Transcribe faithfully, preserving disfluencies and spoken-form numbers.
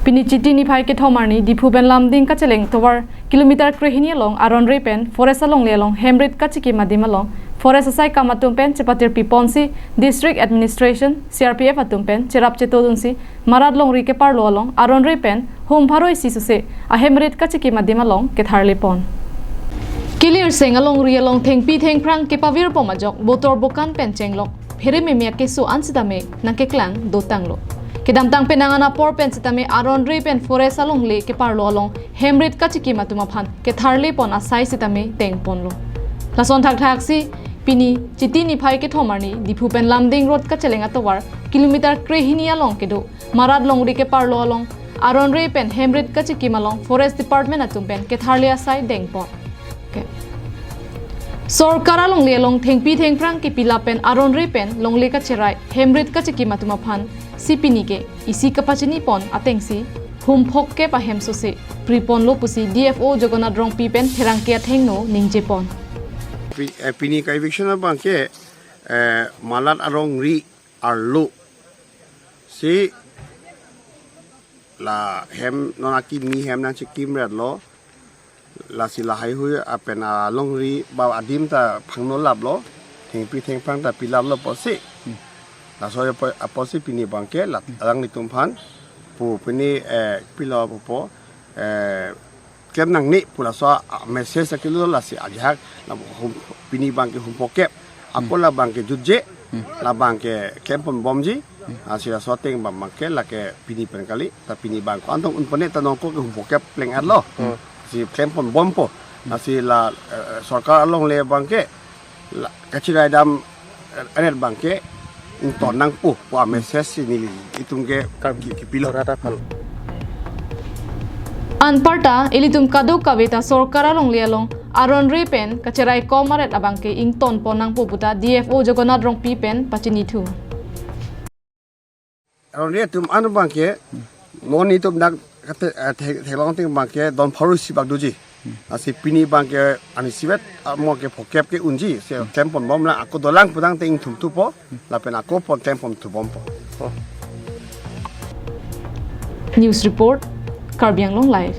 Pini Chiti niphai kethom arni Diphu pen Lumding kacheleng tovar kilometer krehini along aron-re pen forest alongle along hemrit kachikim adim along forest asai kam atum pen chepatirpi ponsi district administration, C R P F atum pen cherap cheto dunsi Marat longri keparlo along aron-re pen hum pharo isi suse ahemrit kachikim adim along ketharle pon. Kilirseng alongri along thengpi thengphrang kepavir pom ajok botor bokan pen chenglok phere memia keso an sitame nangkeklang dotanglo. Kedamtang penang an apor pen sitame aron-re pen forest alongle keparlo along hemrit kachikim atum aphan ketharle pon asai sitame teng ponlo. Lason thakthaksi pini Chiti niphai kethom arni Diphu pen Lumding road kacheleng atovar kilometer krehini along kedo Marat longri keparlo along aron-re pen hemrit kachikim along forest department atum pen ketharle asai deng pon. Okay. Sorkar alongle along thengpi thengphrang kepilap pen aron-re pen longle kacherai hemrit kachikim atum aphan si pini ke isi kapachini pon atengsi hum phokep ahem sose pri ponlo pusi D F O Jagannath Rongpi pen pherangke athengno ningje pon. Pi-, eh, pini ka eviction abang ke, eh, Malat arong-ri arlo si la hem non akimi hem nangchikim ret lo, lasi lahai hui apen alongri ba adim ta phangno laplo, thengpi thengphrang ta pilaplo pusi. Hmm. Laso apo-, apotsi pini abang ke la, hmm, alanglitum aphan pu pini, eh, pilo pupo, eh, klem nangne pu laso a-, message akelo lasi ajahak la hum, pini abang ke hum phokep. Ako, hmm, la abang ke jutje, hmm, la abang ke klem pon bomji. Hmm. Lasi laso ateng abang ke lake pini pen kali, ta pini abang ko antong un pone ta nongko ke hum phokep pleng arlo. Hmm. Si klem pon bompo. Hmm. Lasi la, eh, sorkar alongle abang ke la kachirai dam, eh, anet abang ke ington nangpo pu amessage si nelitum ke ki-, kipilo. Anparta ilitum kadokave ta sorkar alongle along aron-re pen kacherai kom aret abang ke ington pon nangpo puta D F O Jagannath Rongpi pen pachinithu. Aron-re atum an abang ke non itum dak kate, eh, the-, theklong ateng abang ke don pharo isi bak doji. Lasi pini abang ke ani isivet amo ke phokep ke unji, si klem pon bom la ako dolang pudang te ingthum thupo, lapen ako pon klem pon thu bompo. News report, Karbi Anglong Live.